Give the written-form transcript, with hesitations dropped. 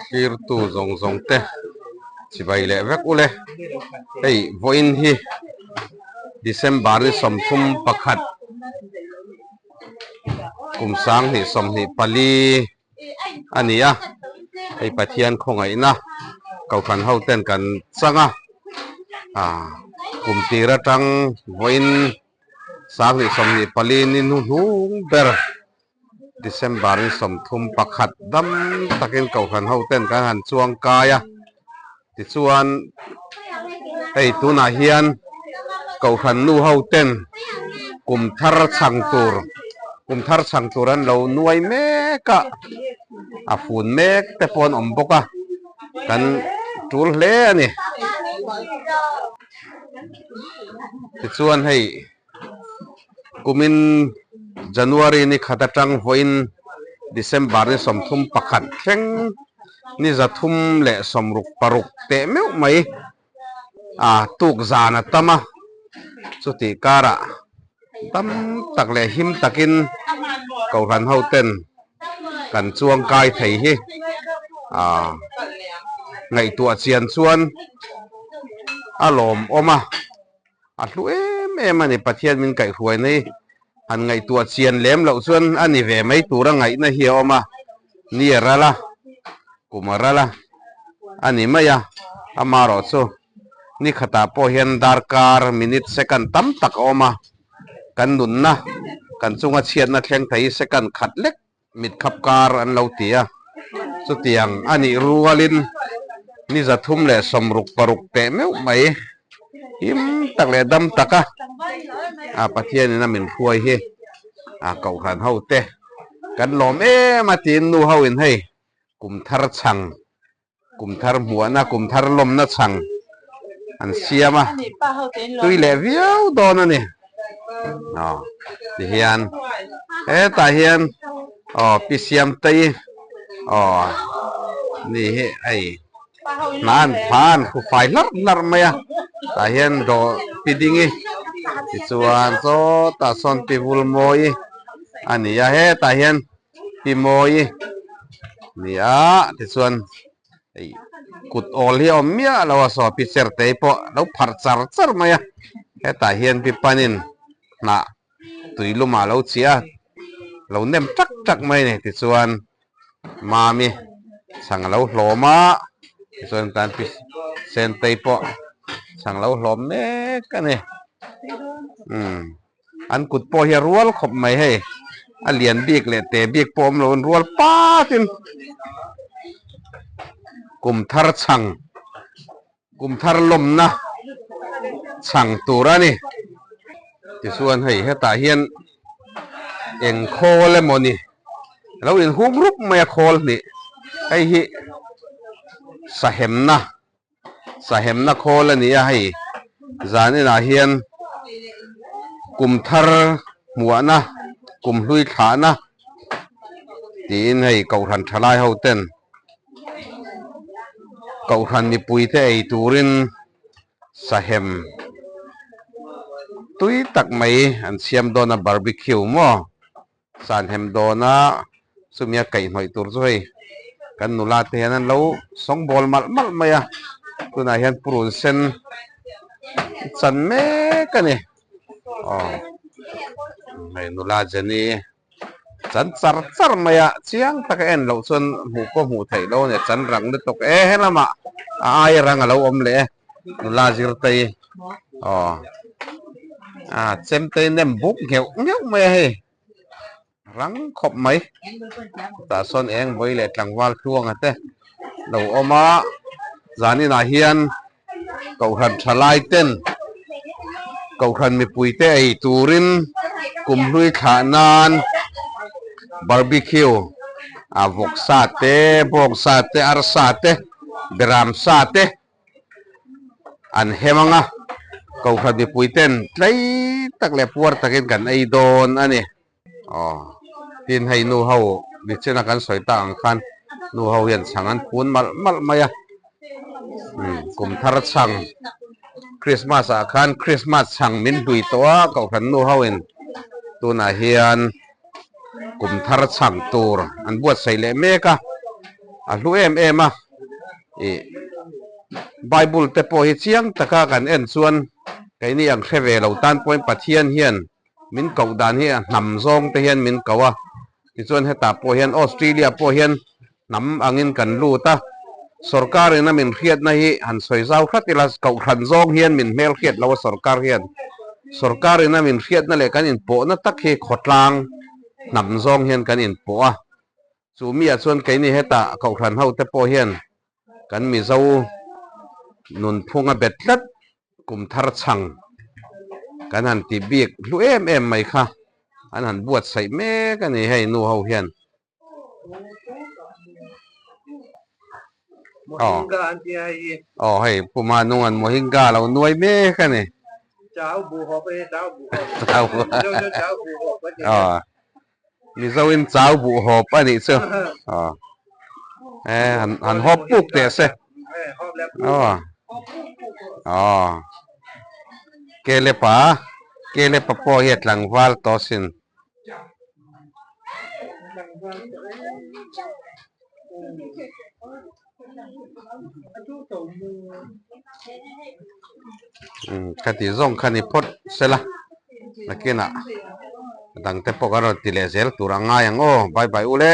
Thirtu zawng zawng te chibai leh vek ule. Hei vawiin hi December ni 31 kum 2024 a ni a. Hei Pathian khawngaihna Kohhran ho ten kan chang a. Kum tir atang vawiin 2024 ni hnuhnung ber December ni 31 dam takin Kohhran ho ten kan han chuang kai a, tichuan hei tunah hian Kohhran nu ho ten kum thar chhang tur kum thar chhang tur an lo nuai mek a, a fun mek te pawh an awm bawk a, kan tul hle a ni. Tichuan hei. Kumin January ni khat atang vawiin December ni 31 thleng ni 366 teh meuh mai a tuk zan a tam a, chutih karah tam tak leh him takin Kohhran ho ten kan chuang kai thei hi a ngaihtuah chian chuan a lawmawm a. A hlu em em a ni, Pathian min kaihhruai nei han ngaihtuah chian lem loh chuan a ni ve mai tura ngaihna hi a awm a, ni a ral a, kum a ral a, a ni mai a, amaherawh chu ni khatah pawh hian darkar, minute, second tam tak a awm a, kan nunna, kan chunga chhiatna thleng thei hi second khat lek Mit khap kar an lo ti a, chutiang a nih rualin ni 366 teh meuh mai him tak leh dam taka a Pathianin a min hruai hi a Kohhran ho te kan lawm em a tiin nu ho in hei kum thar chhang Kum thar hmuahna, kum thar lawmna chhang an siam a, tui leh viau dawn a ni. Aw, tihian hetah hian aw pi Siamtei aw ni hi hei hna an hma an hru fai hlarh hlarh mai a, tah hian dawh pi Dingi tichuan sawtah sawn pi Vulmawi a ni a, hetah hian Pi Mawi nia tichuan hei kut awl hi a awm miah lo a saw pi Chertei pawh a lo pharh char char mai a hetah hian pi Panin hnah tui lumah a lo chhiah a lo nem tak tak mai a ni tichuan Mami chhang a lo hlawm a tichuan tan pi Sentei pawh chhang a lo hlawm mek a ni umm. An kut pawh hi a rual khawp mai hei, a lian bik leh te bik pawh awm lo an rual patin kum thar chhang, kum thar lawmna chhang tur a ni. Tichuan hei hetah hian eng khawl emaw ni lo inhum rup mai a khawl hnih, hei hi sahemna Sahemna khawl a ni a, hei zan inah hian kum thar hmuahna, kum hlui thlahna tiin hei Kohhran thalai ho ten Kohhran mipui te ei turin sahem tui tak mai an siam dawn a, barbecue maw? Sanhem dawna chumia kaihhnawih tur chu hei kan nula te hian an lo sawngbawl malh malh mai a, tunah hian purun sen chan mek a ni. Aw hei nula Jenny chan char char mai a, chiang taka en loh chuan hmuh pawh hmuh theih loh a ni, chan rang lutuk e helamah a aia rang a lo awm leh e. Nula zirtei aw a chemtei nem buk ngheuh ngheuh mai a hei rang khawp mai tah sawn eng vawi leh tlangval tluanga te lo awm a zaninah hian kohhran thalai ten kohhran mipui te ei turin kumhlui thlah nan barbecue a vawksa te bawngsa te arsa te beramsa te. An hem ang a, Kohhran mipui ten tlei tak leh puar takin kan ei dawn a ni. Aw, tin hei nu ho nichina kan sawi tak ang khan nu ho hian chhang an phun malh malh mai a. Umm, kum thar chhang, Christmas ah khan Christmas chhang min hlui tawh a, Kohhran nu ho in tunah hian kum thar chhang tur an buatsaih leh mek a. A hlu em em a, ih Bible te pawh hi chiang taka kan en chuan keini ang hre ve lo tan pawhin Pathian hian min koh dan hi a hnam zawng te hian min ko a, tichuan hetah pawh hian Australia pawh hian hnam angin kan lut a, sorkar ina min hriatna hi han sawi zau hrat ila kohhran zawng hian min hmel hriat lo a sorkar hian sorkar ina min hriatna leh kan inpawhna tak hi khawtlang hnam zawng hian kan inpawh a. Chu miah chuan keini hetah Kohhran hote pawh hian kan Mizo nunphunga bet tlat kum thar chhang kan han ti bik hlu em em mai kha an han buatsaih mek a ni hei nu ho hian. Mohinga an tia hei hi. Aw hei puma nung an Mohinga lo nuai mek a ni. Chau bu hawp a ni chau bu hawp. Chau bu. Mizo chuan chau bu hawp a ti. Aw. Mizoin chau buh hawp a nih chu. Aw. E han han hawp puk teh se. Aw. Aw. Kelepa Kelepa pawh hi a tlangval tawh sin. Umm ka tih zawng kha ni phawt sela nakinah a dangte pawh kan rawn ti leh zel tur a ngai ang aw bye bye u le.